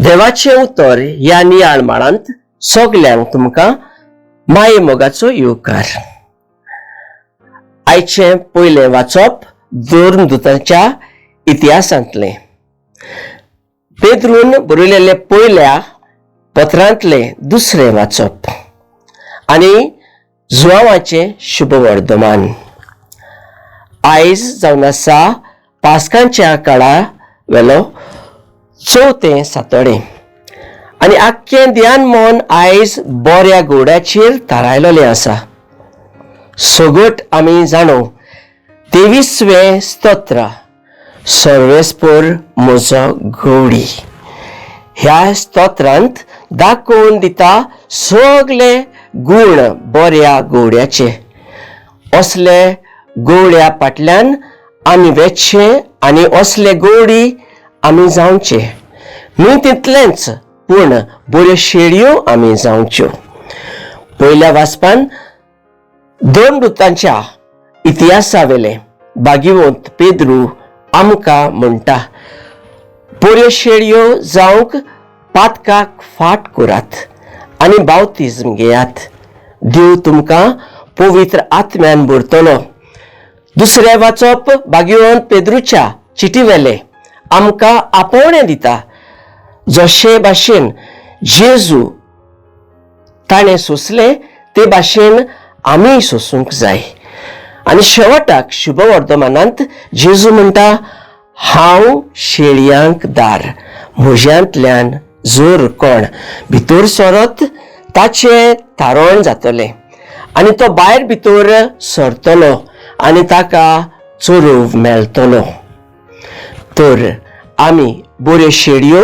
देवाचें उतर ह्या नियाळ माळांत सगल्यांक तुमकां माये मोगाचो येवकार. आयचें पयलें वाचप धर्मदुतांच्या इतिहासांतलें, पेद्रून बरयलेलें पयल्या पत्रांतलें दुसरें वाचप आनी जुवांवाचें शुभवर्धमान. आयज जावन आसा पास्कांच्या काळा वेलो चवथें सातोडें आनी आख्खें ध्यान मन आयज बऱ्या घोड्याचेर थारायलेलें आसा. सगट आमी जाणो 23वें स्तोत्र, सर्वेस्पर म्हजो गवडी, ह्या स्तोत्रांत दाखोवन दिता सगले गूण बऱ्या गवड्याचे. असले गवळ्या फाटल्यान आमी वेचचे आनी असले गवडी आमी जावचे न्हय तितलेंच, पूण बऱ्यो शेळयो आमी जावच्यो. पयल्या वाचपान दोन रुतांच्या इतिहासा वेले भागिवंत पेद्रू आमकां म्हणटा, बऱ्यो शेळयो जावंक पातकाक फाट करात आनी बावतिज्म घेयात, देव तुमकां पवित्र आत्म्यान भरतलो. दुसरें वाचप भागिवंत पेद्रूच्या चिटी वेले आमकां आपोवणें दिता, जशे भाशेन जेजू ताणें सोंसलें ते भाशेन आमीय सोंसूंक जाय. आनी शेवटाक शुभवर्धमानांत जेजू म्हणटा, हांव शेळयांक दार, म्हज्यांतल्यान जर कोण भितर सरत ताचें थारोवण जातलें आनी तो भायर भितर सरतलो आनी ताका चोरूव मेळटलो. तर आमी बऱ्यो शेळयो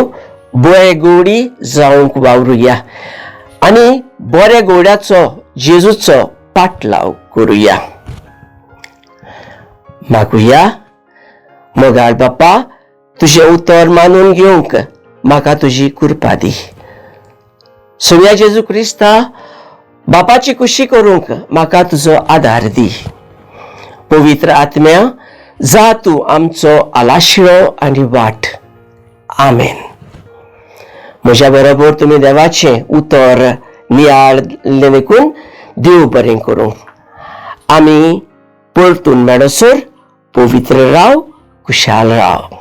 बरे गोडी जावंक वावरुया आनी बऱ्या गोड्याचो जेजूचो पाटलाव करुया. मागुया. मोगाळ बाप्पा, तुजें उतर मानून घेवंक म्हाका तुजी कृपा दी. सोम्या जेजू क्रिस्ता, बापाची खुशी करूंक म्हाका तुजो आदार दी. पवित्र आत्म्या, जा तूं आमचो आलाशिरो आनी वाट. आमेन. म्हज्या बरोबर तुमी देवाचें उतर नियाळलें देखून देव बरें करूं. आमी परतून मेळसर पवित्र राव, खुशाल राव.